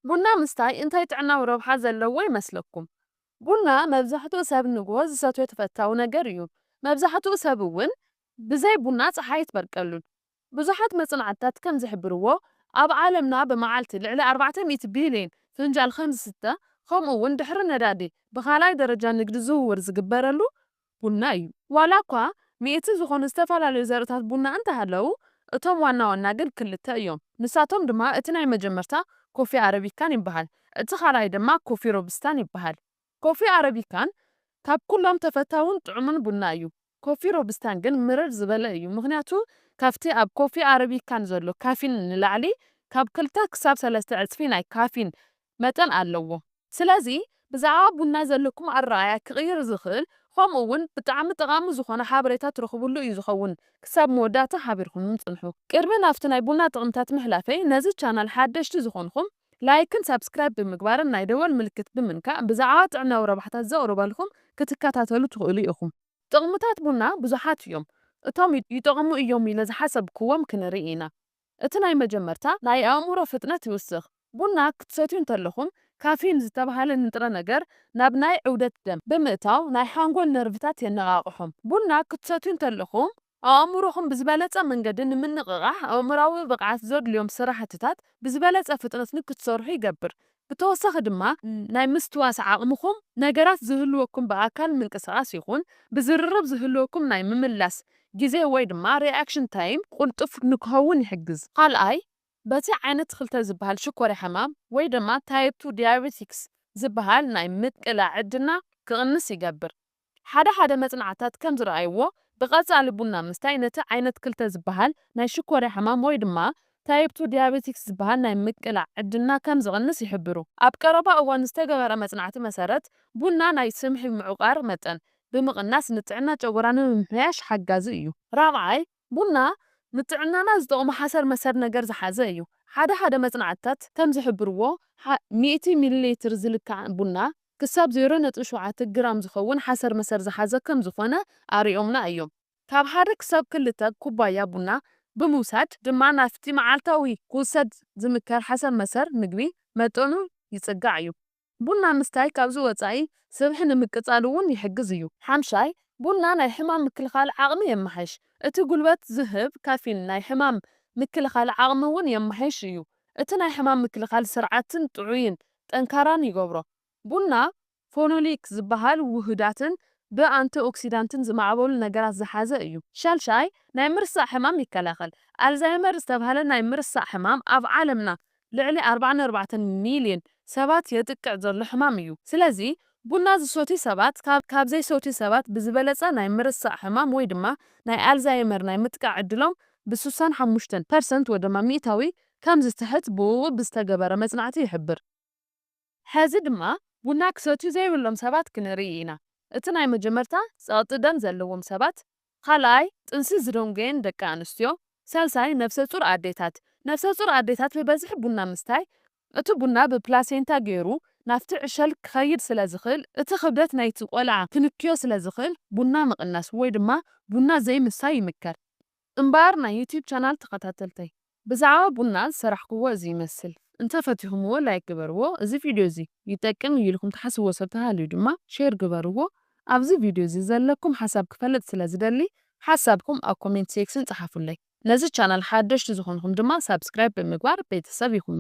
ቡና ምስታይ እንታይ ጥዕናዊ ረብሓ ዘለዎ ይመስለኩም? ቡና መብዛሕትኡ ሰብ ንግሆ ዝሰትዮ ተፈታዊ ነገር እዩ። መብዛሕትኡ ሰብ እውን ብዘይ ቡና ጸሓይ ኣይትበርቀሉን። ብዙሓት መጽናዕትታት ከም ዝሕብርዎ፣ ኣብ ዓለምና ብመዓልቲ ልዕሊ ኣርባዕተ ሚእቲ ቢልዮን ፍንጃል ከም ዝስተ፣ ከምኡ እውን ድሕሪ ነዳዲ ብኻልኣይ ደረጃ ንግዲ ዝውውር ዝግበረሉ ቡና እዩ። ዋላ እኳ ሚእቲ ዝኾኑ ዝተፈላለዩ ዘርእታት ቡና እንተሃለዉ፣ እቶም ዋና ዋና ግን ክልተ እዮም። ንሳቶም ድማ እቲ ናይ መጀመርታ ኮፊ ኣረቢካን ይበሃል፣ እቲ ካልኣይ ድማ ኮፊ ሮቡስታን ይበሃል። ኮፊ ኣረቢካን ካብ ኩሎም ተፈታውን ጥዑምን ቡና እዩ። ኮፊ ሮቡስታን ግን ምርር ዝበለ እዩ፣ ምኽንያቱ ካብቲ ኣብ ኮፊ ኣረቢካን ዘሎ ካፊን ንላዕሊ ካብ ክልተ ክሳብ ሰለስተ ዕጽፊ ናይ ካፊን መጠን ኣለዎ። ስለዚ ብዛዕባ ቡና ዘለኩም ኣረኣእያ ክቕይር ዝኽእል፣ ከምኡ እውን ብጣዕሚ ጠቓሚ ዝኾነ ሓበሬታ ትረኽብሉ እዩ ዝኸውን። ክሳብ መወዳእታ ሓቢርኩምኒ ጽንሑ። ቅድሚ ናብቲ ናይ ቡና ጥቕምታት ምሕላፈይ፣ ነዚ ቻናል ሓደሽቲ ዝኾንኩም ላይክን ሳብስክራይብ ብምግባርን ናይ ደወል ምልክት ብምንካእ ብዛዕባ ጥዕናዊ ረብሓታት ዘቕርበልኩም ክትከታተሉ ትኽእሉ ኢኹም። ጥቕምታት ቡና ብዙሓት እዮም። እቶም ይ-፣ ይጠቕሙ እዮም ኢለ ዝሓሰብክዎም ክንርኢ ኢና። እቲ ናይ መጀመርታ ናይ ኣእምሮ ፍጥነት ይውስኽ። ቡና ክትሰትዩ እንተለኹም ካፊን ዝተባህለ ንጥረ ነገር ናብ ናይ ዕውደት ደም ብምእታው ናይ ሓንጎል ነርቭታት የነቓቕሖም። ቡና ክትሰትዩ እንተለኹም ኣእምሮኹም ብዝበለጸ መንገዲ ንምንቕቓሕ ኣእምራዊ ብቕዓት ዘድልዮም ስራሕትታት ብዝበለጸ ፍጥነት ንክትሰርሑ ይገብር። ብተወሳኺ ድማ ናይ ምስትዋስ ዓቕምኹም ነገራት ዝህልወኩም ብኣካል ምንቅስቓስ ይኹን ብዝርርብ ዝህልወኩም ናይ ምምላስ ግዜ ወይ ድማ ሪኣክሽን ታይም ቁልጡፍ ንክኸውን ይሕግዝ። ካልኣይ፣ በቲ ዓይነት ክልተ ዝበሃል ሽኮርያ ሕማም ወይ ድማ ታይፕ ቱ ዲያቤቲክስ ዝበሃል ናይ ምቅላዕ ዕድልና ክቕንስ ይገብር። ሓደ ሓደ መጽናዕታት ከም ዝረኣይዎ፣ ብቐጻሊ ቡና ምስታይ ነቲ ዓይነት ክልተ ዝበሃል ናይ ሽኮርያ ሕማም ወይ ድማ ታይፕ ቱ ዲያቤቲክስ ዝበሃል ናይ ምቅላዕ ዕድልና ከም ዝቕንስ ይሕብሩ። ኣብ ቀረባ እዋን ዝተገበረ መጽናዕቲ መሰረት፣ ቡና ናይ ስምሒ ምዑቃር መጠን ብምቕናስ ንጥዕና ጨጎራ ንምምሕያሽ ሓጋዚ እዩ። ራብዓይ፣ ቡና ንጥዕናና ዝጠቕሙ ሓሰር መሰር ነገር ዝሓዘ እዩ። ሓደ ሓደ መጽናዕትታት ከም ዝሕብርዎ፣ ሓ-፣ ሚእቲ ሚሊ ሊትር ዝልካዕ ቡና ክሳብ ዜሮ ነጥቢ ሸውዓተ ግራም ዝኸውን ሓሰር መሰር ዝሓዘ ከም ዝኾነ ኣሪኦምና እዮም። ካብ ሓደ ክሳብ ክልተ ኩባያ ቡና ብምውሳድ ድማ ናብቲ መዓልታዊ ክውሰድ ዝምከር ሓሰር መሰር ምግቢ መጠኑ ይጽጋዕ እዩ። ቡና ምስታይ ካብዚ ወጻኢ ስብሒ ንምቅጻል እውን ይሕግዝ እዩ። ሓምሻይ፣ ቡና ናይ ሕማም ምክልኻል ዓቕሚ የማሕሽ። እቲ ጉልበት ዝህብ ካፊን ናይ ሕማም ምክልኻል ዓቕሚ እውን የማሕሽ እዩ። እቲ ናይ ሕማም ምክልኻል ስርዓትን ጥዑይን ጠንካራን ይገብሮ። ቡና ፎኖሊክ ዝበሃል ውሁዳትን ብኣንቲኦክሲዳንትን ዝማዕበሉ ነገራት ዝሓዘ እዩ። ሻልሻይ፣ ናይ ምርሳዕ ሕማም ይከላኸል። ኣልዛይመር ዝተባህለ ናይ ምርሳዕ ሕማም ኣብ ዓለምና ልዕሊ ኣርባዓን ኣርባዕተን ሚልዮን ሰባት የጥቅዕ ዘሎ ሕማም እዩ። ስለዚ ቡና ዝሰትዩ ሰባት ካብ፣ ካብ ዘይሰትዩ ሰባት ብዝበለጸ ናይ ምርሳዕ ሕማም ወይ ድማ ናይ ኣልዛይመር ናይ ምጥቃዕ ዕድሎም ብስሳን ሓሙሽተን ፐርሰንት ወይ ድማ ሚእታዊ ከም ዝትሕት ብኡ ብዝተገበረ መጽናዕቲ ይሕብር። ሕዚ ድማ ቡና ክሰትዩ ዘይብሎም ሰባት ክንርኢ ኢና። እቲ ናይ መጀመርታ ጸቕጢ ደም ዘለዎም ሰባት፣ ካልኣይ ጥንሲ ዝደንጎየን ደቂ ኣንስትዮ፣ ሳልሳይ ነፍሰ ጹር ኣዴታት። ነፍሰ ጹር ኣዴታት ብበዝሒ ቡና ምስታይ፣ እቲ ቡና ብፕላሴንታ ገይሩ ናብቲ ዕሸል ክኸይድ ስለ ዝኽእል፣ እቲ ክብደት ናይቲ ቆልዓ ክንክዮ ስለ ዝኽእል፣ ቡና ምቕናስ ወይ ድማ ቡና ዘይምስታይ ይምከር። እምበኣር ናይ ዩትዩብ ቻናል ተኸታተልተይ፣ ብዛዕባ ቡና ዝሰራሕክዎ እዚ ይመስል። እንተፈቲኹምዎ ላይክ ግበርዎ፣ እዚ ቪድዮ እዚ ይጠቅም እዩ ኢልኩም ትሓስብዎ ሰብ ተሃልዩ ድማ ሼር ግበርዎ። ኣብዚ ቪድዮ እዚ ዘለኩም ሓሳብ ክፈልጥ ስለ ዝደሊ፣ ሓሳብኩም ኣብ ኮሜንት ሴክሽን ጸሓፉለይ። ነዚ ቻናል ሓደሽቲ ዝኾንኩም ድማ ሳብስክራይብ ብምግባር ቤተሰብ ይኹኑ።